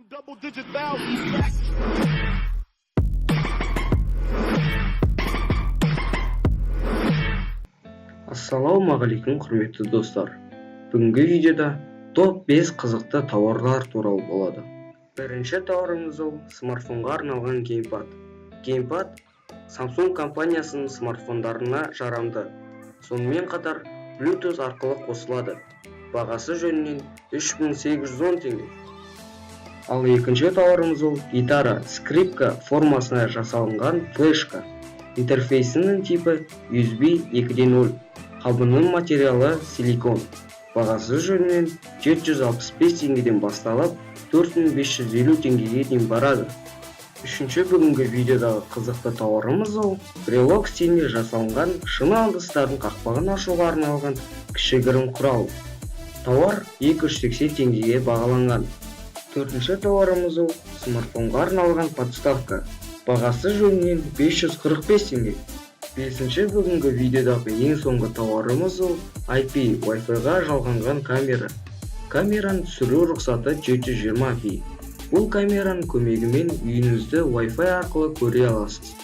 Double digit thousands. Ассалаумағалейкум, құрметті достар! Бүгінгі видеода топ 5 қызықты тауарлар туралы болады. Бірінші тауарымыз ол смартфонға арналған геймпад. Геймпад Samsung компаниясының смартфондарына жарамды, сонымен қатар Bluetooth арқылы қосылады. Бағасы жөнінен 3810 теңге. Ал екінші тауарымыз ол гитара, скрипка формасына жасалынған флешка. Интерфейсінің типі USB 2.0, қабының материалы силикон. Бағасы жөнінен 765 теңгеден басталып, 4550 теңгеге дейін барады. Үшінші бүгінгі видеодағы қызықты тауарымыз ол брелок стилінде жасалынған шыны ыдыстардың қақпағын ашуға арналған кішігірім құрал. Тауар 280 теңгеге бағаланған. Төртінші тауарымыз ол смартфонға арналған подставка. Бағасы жөнінен 545 теңге. Бесінші бүгінгі видеодағы ең соңғы тауарымыз ол IP Wi-Fi-ға жалғанған камера. Камераның түсіру рұқсаты 720p. Бұл камераның көмегімен үйіңізді Wi-Fi арқылы көре аласыз.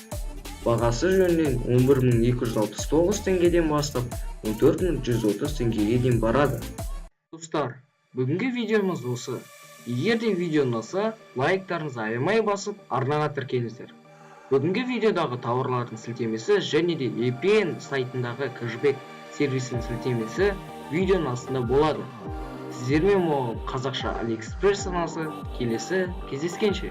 Бағасы жөнінен 11 269 теңгеден бастап, 14 130 теңгеге дейін барады. Достар, бүгінгі видеомыз осы. Егер де видео ұнаса, лайктарыңызды аямай басып, арнаға тіркеліңіздер. Бүгінгі видеодағы тауарлардың сілтемесі және де VPN сайтындағы кэшбэк сервисінің сілтемесі видеоның астында болады. Сіздермен болған Қазақша Алиэкспресс арнасы. Келесі кездескенше!